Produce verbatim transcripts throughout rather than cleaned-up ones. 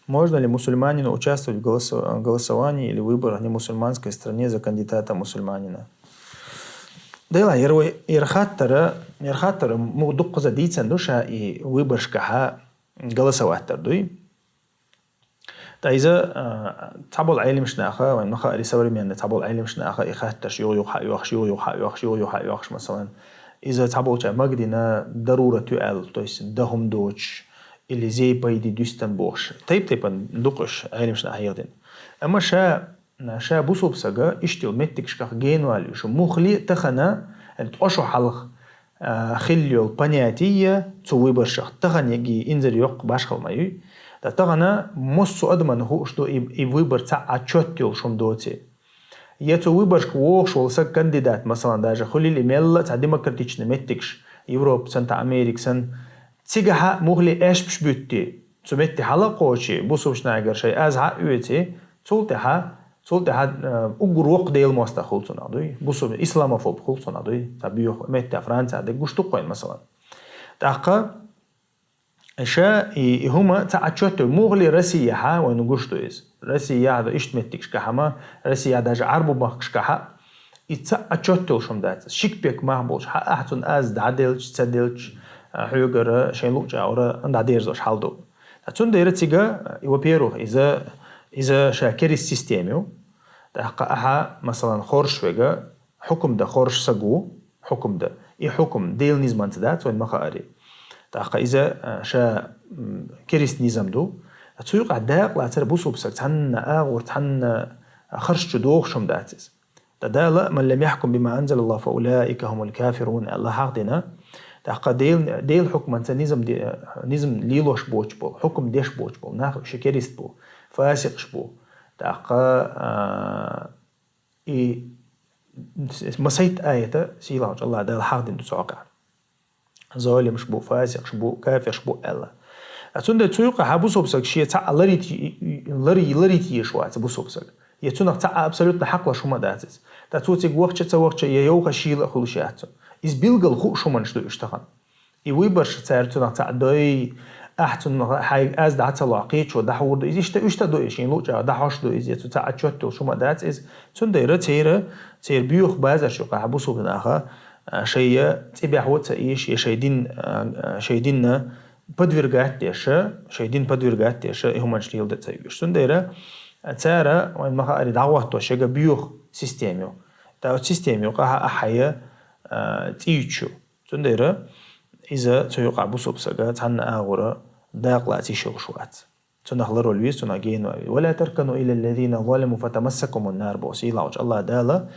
Можно ли мусульманину участвовать в голосо- голосовании или выборах в немусульманской стране за кандидата мусульманина? Дела, ер вай- ер хаттара, ер хаттара му дуккхаза дийцан ду ша и выборашкахьа голосовать дар дуй. Та иза, а, цхьабол Ӏелимаш наха, вайн маха ари современный цхьабол Ӏелимаш наха и хаттарш юг-юг хьа юхаш, юг-юг хьа юхаш, юг-юг хьа юхаш, масалан, иза цхьаболча магдина дарурат ю аьл, то есть да хӀум доч, или зей пайди дюстан бохш. Тайп-тайпан дукхаш Ӏелимаш наха хьехдин. Амма ша, ша бусуб сага иштил меттигшках генвал юшу. Мухли тахана, эн тӀошо хьалх, а, хилл йол понятие цу выборшах. Тахана яги инзар йоккх башхал ма юй. Да тахана моссу адаман хуш ду и, и выбор цхьа отчет йол шум доци. Я цу выборшк вохш вол саг кандидат, масалан, даже хулили мелла цхьа демократичный меттигш, Европа сан, та Америка сан, цигахьа мухли эшпш бютти, цу метти хьалакъочи, бусубшнагар шай аз хьа уьци, цул тӀехьа, цул тӀехьа, э, угур вокх Дела моста хул цунах дуй, бусуб исламофоб хул цунах дуй, цхьа буьйх метта Франция де гуш дукхойн, масалан. ТӀаккха ша и, и хӀума цхьа отчет ю, мухли Россия хьа, вайну гуш ду из. Россия хьа ишт меттигшка хьама, Россия даже Ӏарбу махкшка хьа, и цхьа отчет йол шум дац. Шик пек мах болш хьа, ахь цун аз дӀаделч, ца делч, а, хьуьгара, шайн луча авра, дӀадерзош хьал ду. Та цун дейра цига, и, во-первых, иза, иза ша керис система ю. ТӀаккха ахьа, масалан, хорш вега, хьукум да хорш сагу, хьукум да. И хьукум Дел низманца дац, вайн маха ари. ТӀаккха иза, а, ша, м, керис низам ду. Цу юкъа дакъла цар бусуб саг, цхьанна агъур, цхьанна харш чу дохшум дац из. Та Дала, «من لم يحكم بما أنزل الله فأولئك هم الكافرون», Аллах хьахдина. ТӀаккха Дел, Дел хьукманца низам де- низам лилош боч бол, хьукум деш боч бол, нах уьше керист бу, фасикъш бу. ТӀаккха, а, и масайт аята сийлахьчу Аллах Дала хьахдин ду цокъа. Золимш бу, фасикъш бу, кафирш бу аьлла. А цунда цу юкъа хьа бусуб саг ше цхьа ларит-, лари-, ларит еш вац бусуб саг. Я цунах цхьа абсолютно хьакъла шума дац из. Та цу циг вахча ца вахча, я йовха шийла а хулуш яц цун. Из билгал ху шуманш ду уьш тахан. И выборш цар цунах цхьа дой, ахь цунах хьайг аз дӀа ца лохкий, чо дӀахьур ду. Из ишта, ишта ду, и шин луча дӀахьош ду, из я цу цхьа отчет йол шума дац из. Цундайра цейра, цейр буьйх базар шу къахьа бусуб наха, а, шайя цӀибяхь ца ийш, я шай дин, а, а, шай динна подвергать деша, шай дин подвергать деша, и хӀуманш лелда ца ийш. Цундайра, а, цара, вайн маха ари дӀагӀотто, шега буьйх система ю. Та система ю, къахьа ахьая, а, цӀийчу. Цундайра, иза цу юкъа бусуб сага, цхьанна агъура, дакъла ци шилш вац. Цунах ларол виз, цунах генва виз. «ولا تركنوا إلى الذين ظلموا فتمسكم النار», бо сийлахьчу Аллах Дала,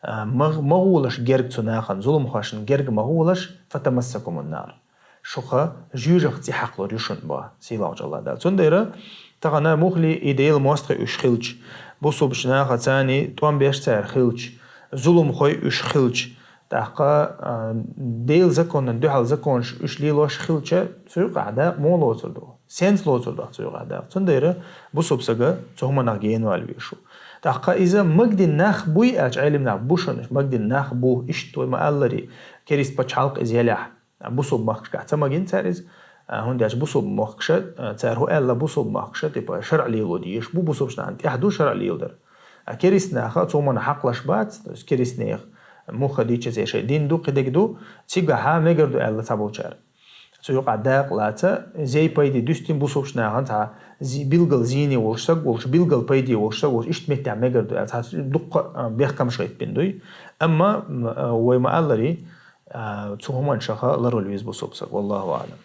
а, маг-, магӀулаш герг цу нахан, зулумхошин герг магӀулаш, «فتمسكم النار». Шуха жуьжах цӀи хьакълур ю шун бо сийлахьчу Аллах Дала. Цундайра, тахана мухли и Дела мостхи уьш хилч, бусубш наха цани тӀом беш цар хилч, зулумхой уьш хилч, тӀаккха, а, Дела законан дуьхьал законш уьш лелош хилча, цу юкъа дакъ мо лоцур ду. Сенц лоцур ду цу юкъа дакъ. Цундайра бусуб сага цу хӀуманах генвал вешу. ТӀаккха иза магдин нах буй аьлча, Ӏелим нах бу шун, магдин нах бу, ишт вай ма аллари, керис пачхьалкъ из елехь. Бусуб махкашка ца магин цар из, а, хӀунда аьлча бусуб махкаша, а, цар хӀу аьлла бусуб махкаша, типа, шаръ лело деш бу, бусубш нахана тӀехь ду шаръ лелдар. А керис наха цу хӀумана хьакълаш бац, то есть керис нех муха дича зе шай дин ду, кхидег ду, цигахьа мегар ду аьлла ца болчар. Цу юкъа дакъ лаца, зей пайди дуьстин бусубш нахана цхьа зи-, билгал зийни волш саг волш, билгал пайди волш саг волш, ишт меття мегар ду аьлла, цхьа дуккха, а, бехкамш гӀайт бин дуй. Амма, м, а, вай ма аллари, а, цу хӀуманшаха ларол виз бусуб саг. Валлаху аълам.